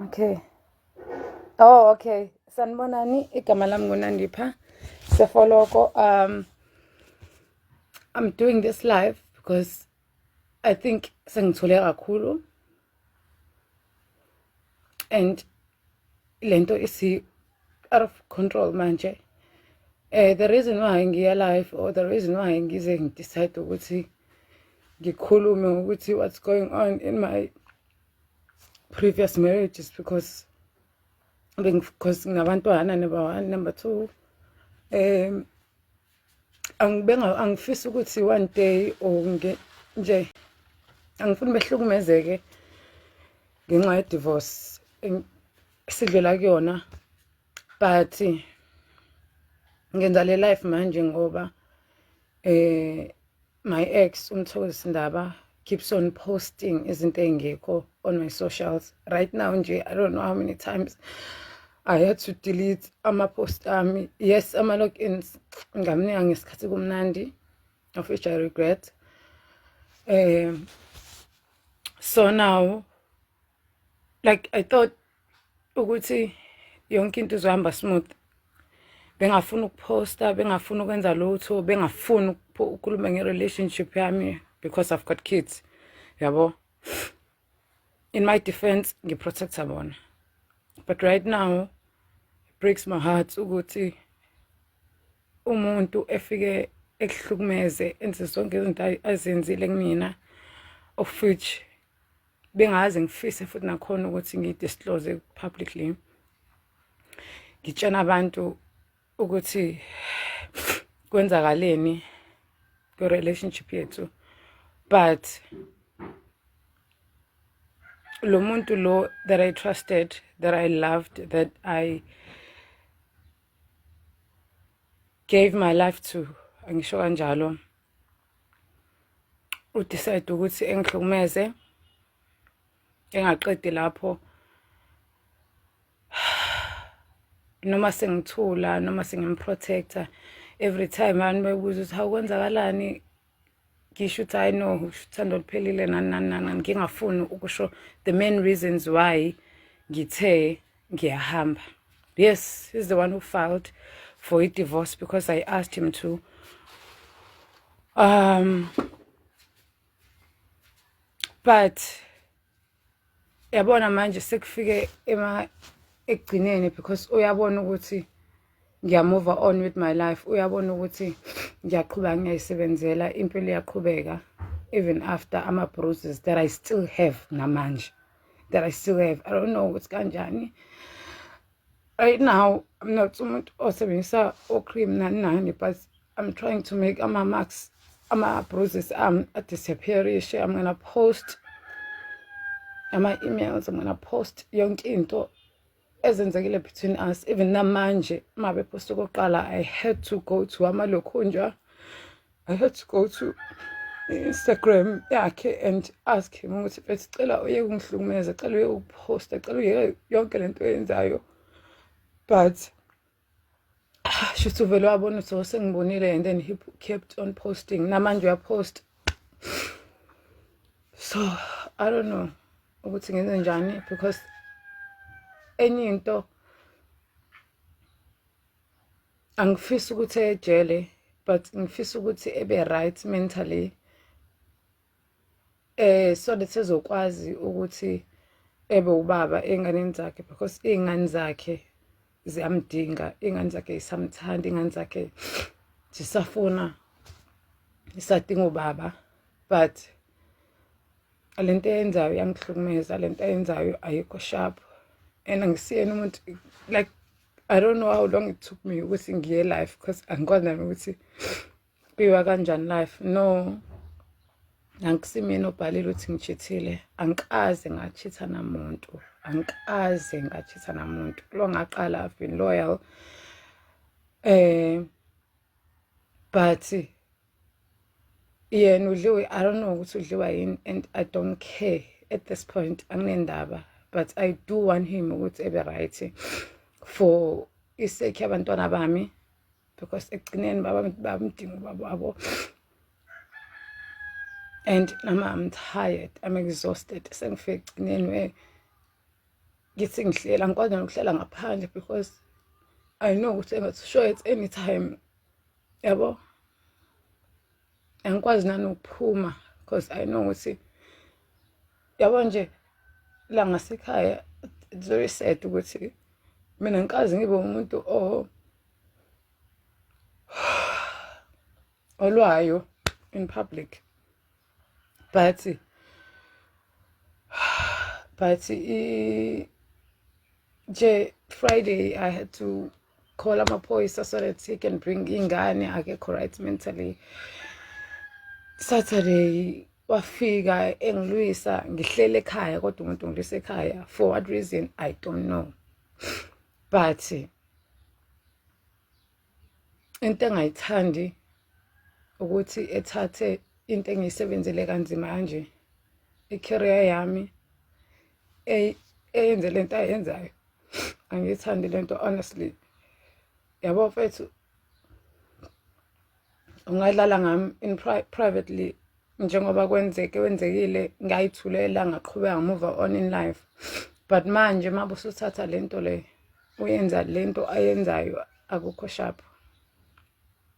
Okay. Oh, okay. Sanibonani, igama lami nguNandipha Sefoloko. I'm doing this live because I think sengithule kakhulu and lento isi out of control manje. The reason why ngiya live or the reason why ngize ngidecide ukuthi ngikhulume ukuthi what's going on in my previous marriage is because nginabantwana, number one. Number two, angibenga angifisi ukuthi one day or nje angifuni behlukumezeke ngenxa ye-divorce sidlula kuyona. But ngenza le live manje ngoba my ex, uMthokozisi Ndaba, keeps on posting izinto ey'ngekho on my socials right now nje. I don't know how many times I had to delete ama-post ami. Yes, ama-logins ngamnika ngesikhathi kumnandi, of which I regret. So now, like, I thought ukuthi yonke into izohamba smooth. Bengafuni ukuphosta, bengafuni ukwenza lutho, bengafuni ukukhuluma nge-relationship yami because I've got kids, yabo. In my defense, ngiprotecta bona, but right now it breaks my heart ukuthi umuntu efike ekuhlukumeze, enze zonke izinto azenzile kumina, of which bengaze ngifise futhi nakhona ukuthi ngiyi-disclose publicly, ngitshena abantu ukuthi kwenzakaleni kwi-relationship yethu. But lo muntu lo that I trusted, that I loved, that I gave my life to, angisho kanjalo, udecide ukuthi engihlukumeze, engaqedi lapho, noma sengithula noma sengimprotector. Every time abantu bebuza ukuthi hawu, kwenzakalani, ngisho ukuthi hayi no, uthando luphelile, nani nani nani, ngingafuni ukusho the main reasons why ngithe ngiyahamba. Yes, he's the one who filed for a divorce because I asked him to. But yabona manje sekufike ema ekugcineni because uyabona ukuthi ngiyamove on with my life, uyabona ukuthi ngiyaqhubeka, ngiyayisebenzela impilo, iyaqhubeka even after ama-bruises that I still have namanje, that I still have. I don't know ukuthi kanjani. Right now I'm not umuntu osebenzisa o-cream nani nani, but I'm trying to make ama-marks, ama-bruises ami adisappearishe. I'm gonna post ama-emails, I'm gonna post yonke into ezenzekile between us. Even namanje uma bephosta okokuqala, I had to go to amalokhunja, I had to go to Instagram yakhe and ask him ukuthi mfethu, cela uye ukungihlukumeza, cela uye ukuphosta, cela uye yonke lento oyenzayo. But shuthi uvele wabona ukuthi sengibonile and then he kept on posting. Namanje uyapost. So I don't know ukuthi ngenze njani because enye into angifisi ukuthi ejele, but ngifisa ukuthi ebe right mentally so that ezokwazi ukuthi ebe ubaba ey'nganeni zakhe, because iy'ngane zakhe ziyamdinga, iy'ngane zakhe zisamthanda, iy'ngane zakhe zisafuna, zisadinga ubaba. But lento eyenzayo iyangihlukumeza, lento eyenzayo ayikho sharp and angisiyena umuntu. Like, I don't know how long it took me ukuthi ngiye live because angikwazi nami ukuthi kuyiwa kanjani live. No, angikusimina obhalile ukuthi ngichithile. Angikaze ngachitha namuntu, angikaze ngachitha namuntu. Lo ngaqala, I've been loyal, but yena udliwe, I don't know ukuthi udliwa yini, and I don't care at this point, anginendaba. But I do want him ukuthi ebe right for isake yabantwana bami because ekugcineni bamdinga ubaba wabo. And nama I'm tired, I'm exhausted. Sengifike ekugcineni where Ngithi ngihlela, angikwazi nokuhlala ngaphandle because I know ukuthi engathi sure at any time, yabo. Angikwazi nanokuphuma because I know ukuthi, yabo nje, la ngasekhaya it's very sad ukuthi mina ngikaze ngibe umuntu olwayo in public, but nje Friday I had to call amaphoyisa so that he can bring ingane, akekho right mentally. Saturday wafika engilwisa ngihlele ekhaya, kodwa umuntu ngilwisa ekhaya for what reason, I don't know. But into engayithandi ukuthi ethathe into engiyisebenzele kanzima kanje, i-career yami, eyenze lento ayenzayo. Angiyithandi lento, honestly. Yabo mfethu, ungadlala ngami in privately njengoba kwenzeke wenzekile, ngayithulela, ngaqhubeka, move on in life. But manje uma usuthatha lento le, uyenza lento ayenzayo, akukho sharp.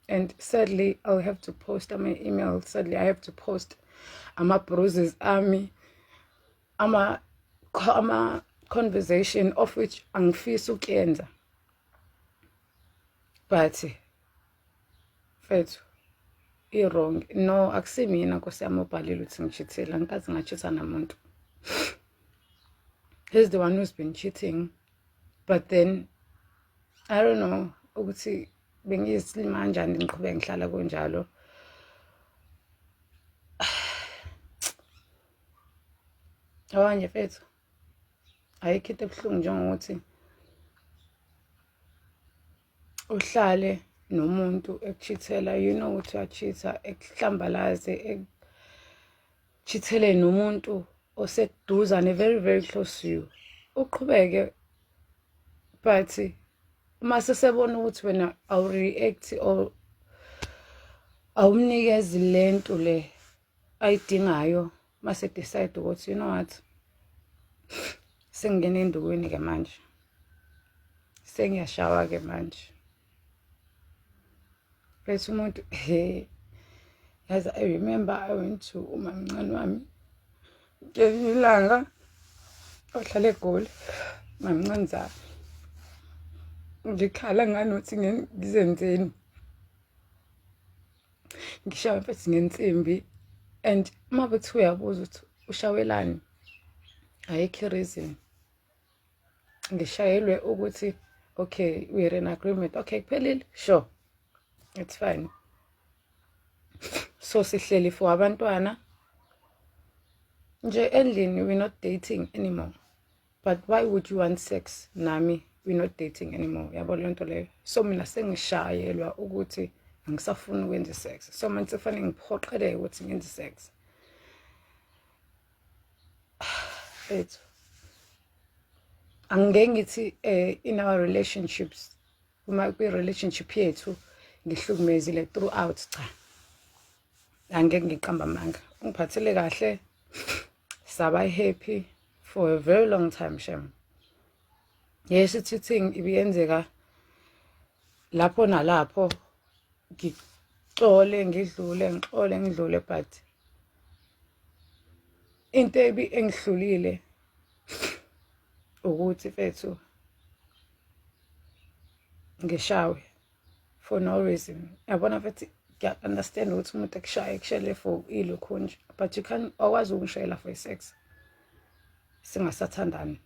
And sadly I'll have to post ama-email, sadly I have to post ama-bruises ami, ama conversation of which angifisi ukuyenza. But mfethu, i-wrong. No, akusimina, nkosi yami, obhalile ukuthi ngi-cheat-ile. Angikaze nga-cheat-a namuntu. He's the one who's been cheating, but then I don't know ukuthi bengiyisilima kanjani ngiqhubeke ngihlala kunjalo. Awanje mfethu, ayikho into ebuhlungu njengokuthi uhlale nomuntu eku-cheat-ela, you know ukuthi uya-cheat-a, ekuhlambalaze, ekucheat-ele nomuntu oseduzane, very very close to you, uqhubeke. But uma sesebona ukuthi wena awu-react or awumnikezi lento le ayidingayo, mase decide ukuthi, you know what, sengingena endukwini ke manje, sengiyashawa ke manje. Bese umuntu, he, yazi, I remember I went to umamncane wami ngelinye ilanga ohlala eGoli, mamncane zami, ngikhala nganothi ngizenzeni, ngishawe mfethu ngensimbi. And uma bekuthiwa uyabuza ukuthi ushawelani, ayikho i-reason. Ngishayelwe ukuthi okay, we are in agreement, okay, kuphelile, sure, it's fine. So sihleli for abantwana nje endlini, we're not dating anymore. But why would you want sex nami, we're not dating anymore? Yabo leyo nto leyo. So mina sengishayelwa ukuthi angisafuni ukwenza i-sex, so manje sekufanele ngiphoqeleke ukuthi ngenze i-sex ethu. Angeke ngithi in our relationships, uma kwi-relationship yethu ngihlukumezile throughout, cha, angeke ngiqamba amanga. Ungiphathele kahle, saba happy for a very long time, shem. Yes, i-cheating ibiyenzeka lapho nalapho, ngixole ngidlule, ngixole ngidlule. But into ebi engihlulile ukuthi mfethu ngishawe for no reason. Yabona mfethu, ngiya-understand ukuthi umuntu ekushaye ekushele for ilokhu nje, but you can awukwazi ukungishayela for i-sex singasathandani.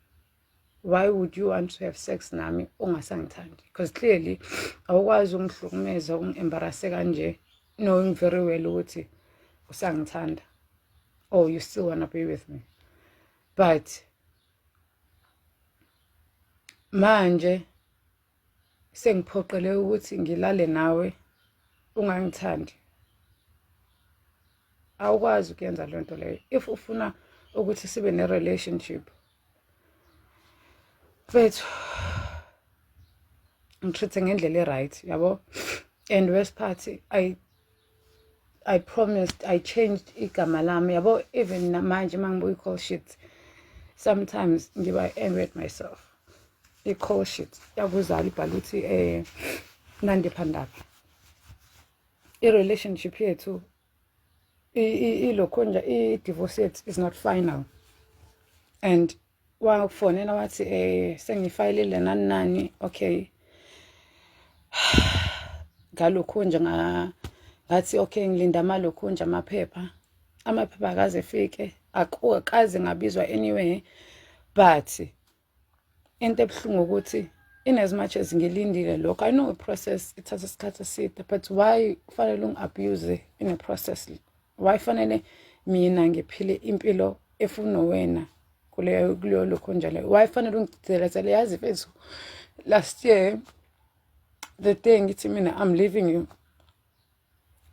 Why would you want to have sex nami ungasangithandi? Because clearly awukwazi ungihlukumeza, ungi-embarrass-e kanje, knowing very well ukuthi usangithanda or you still wanna be with me. But manje sengiphoqele ukuthi ngilale nawe ungangithandi, awukwazi ukuyenza leyo nto leyo. If ufuna ukuthi sibe ne-relationship mfethu, ngi-treat-e ngendlela e-right, yabo. And worst part, I promised, I changed igama lami, yabo. Even namanje uma ngibuka i-call sheet Sometimes ngiba angry at myself. I-call sheet yakuzala ibhala ukuthi Nandipha Ndaba, i-relationship yethu ilokho nje, i-divorce yethu is not final. And wafonela wathi sengifayilile, nani nani. Okay, ngalokhu nje ngathi okay, ngilinda amalokhu nje amaphepha. Amaphepha akaze efike, akukaze ngabizwa anyway. But into ebuhlungu ukuthi in as much as ngilindile lokho, I know i-process ithatha isikhathi eside, but why kufanele ungi-abuse in a process? Why fanele mina ngiphile impilo efuna wena kuleyo lokho njalo? Why fanele ungidelezele? Yazi mfethu, last year, the day ngithi mina I'm leaving you,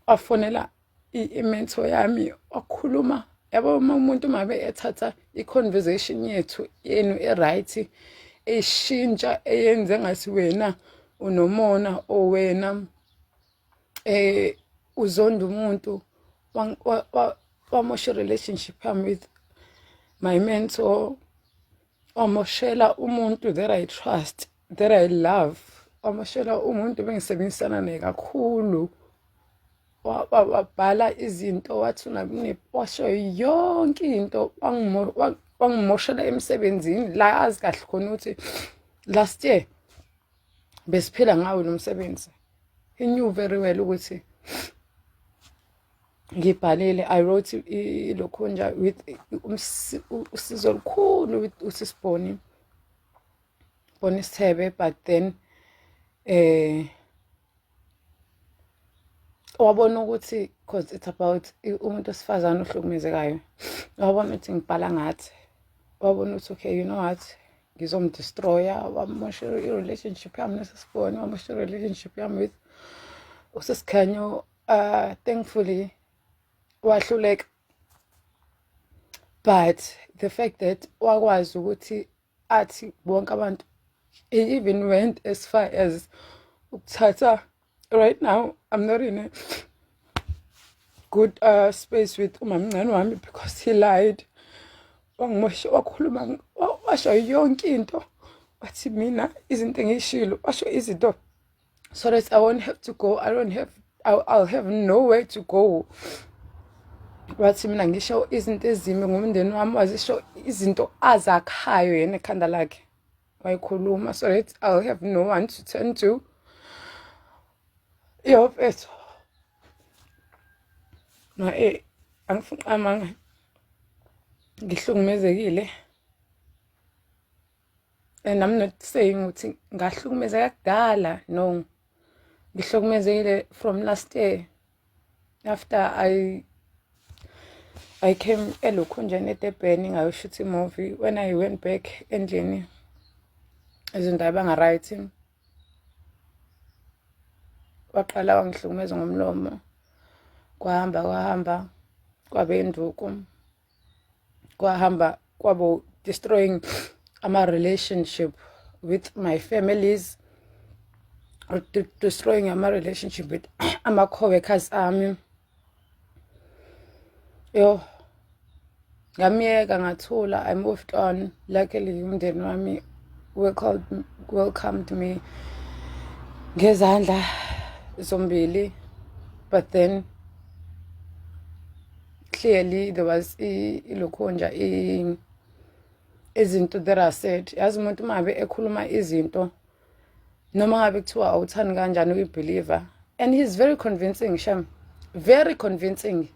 wafonela i-mentor yami, wakhuluma. Yabo, uma umuntu mabe ethatha i-conversation yethu yenu e-right, eshintsha, eyenze ngathi wena unomona or wena uzonda umuntu, wamosha relationship yami with my mentor, wamoshela umuntu that I trust, that I love, wamoshela umuntu bengisebenzisana naye kakhulu. Wabhala izinto, wathi washo yonke into, wangimoshela emsebenzini la azi kahle khona ukuthi last year besiphila ngawo lo msebenzi. He knew very well ukuthi ngibhalile. I wrote ilokhunja with usizo olukhulu with usisibhoni Boni Sithebe, but then wabona ukuthi, because it's about umuntu wesifazane ohlukumezekayo, wabona ukuthi ngibhala ngathi, wabona ukuthi okay, you know what, ngizomdestroya. Wamosha i-relationship yami nesisiboni, wamosha i-relationship yami with usesikhanyo. Thankfully wahluleka, but the fact that wakwazi ukuthi athi bonke abantu, he even went as far as ukuthatha. Right now I'm not in a good space with umamncane wami because he lied, wangimosha, wakhuluma, washo yonke into, wathi mina izinto engiyishilo, washo izinto so that I won't have to go, I don't have I'll have nowhere to go. Wathi mina ngisho izinto ezimbi ngomndeni wami, wazisho izinto azakhayo yena ekhanda lakhe, wayikhuluma so that I'll have no one to turn to. Yo mfethu, na angifuni amanga, ngihlukumezekile. And I'm not saying ukuthi ngahlukumezeka kudala, no, ngihlukumezekile from last year after I came elokhunjeni eDurban ngayoshutha i-movie. When I went back endlini, izinto ayibanga right. Waqala wangihlukumeza ngomlomo, kwahamba kwahamba kwabe induku, kwahamba kwabo destroying ama-relationship with my families, destroying ama-relationship with ama-co-workers ami. Yo, ngamyeka, ngathula, I moved on. Luckily umndeni wami welcomed me ngezandla zombili, but then clearly there was ilokhunja izinto that are said. Yazi, umuntu uma ngabe ekhuluma izinto, noma ngabe kuthiwa awuthandi kanjani uyi-believe, and he's very convincing, shem, very convincing.